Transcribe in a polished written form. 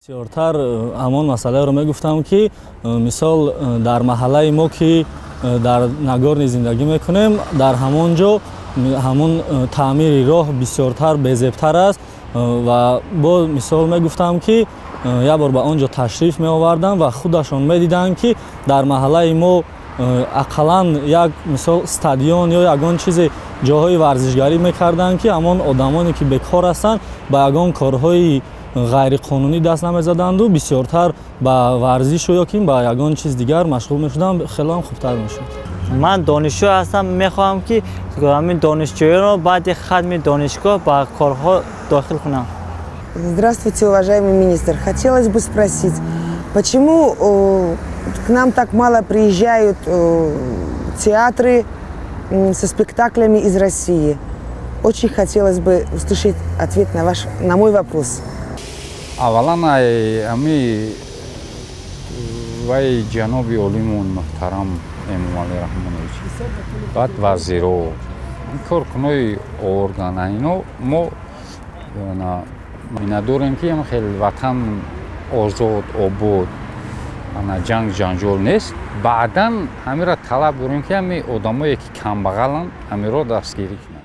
Бисёртар ҳамон масъаларо мегуфтам, ки мисол, дар маҳаллаи мо, ки дар Нагорный зиндагӣ мекунем, дар ҳамон ҷо ҳамон таъмири роҳ бисёртар безебтар аст. Ва бо мисол мегуфтам, ки як бор ба он ҷо ташриф меовардам ва худашон медиданд, ки дар маҳаллаи мо ақаллан як мисол стадион ё ягон чизе, ҷоҳои варзишгарӣ мекарданд, ки ҳамон одамоне, ки бекор ҳастанд, ба ягон корҳои ғайриқонунӣ даст намезаданду бисёртар ба варзишу ё ки ба ягон чиз дигар машғул мешуданд, хеле ҳам хубтар мешуд. Ман донишҷӯ ҳастам, мехоҳам, ки ҳамин донишҷӯёнро баъди хатми донишгоҳ ба корҳо дохил кунам. Здравствуйте, уважаемый министр. Хотелось бы спросить, почему к нам так мало приезжают театры со спектаклями из России? Очень хотелось бы услышать ответ на мой вопрос. Аввалан, ами вай ҷаноби олимон муҳтарам Эмомалӣ Раҳмонович, баъд вазиро, коркунои органа, ино мо миннатдорем, ки хел ватан озод, обод, ана ҷанг ҷанҷол нест. Баъдан ҳамира талаб дорем, ки ҳами одамое, ки камбағаланд, ҳамиро дастгирӣ кунанд.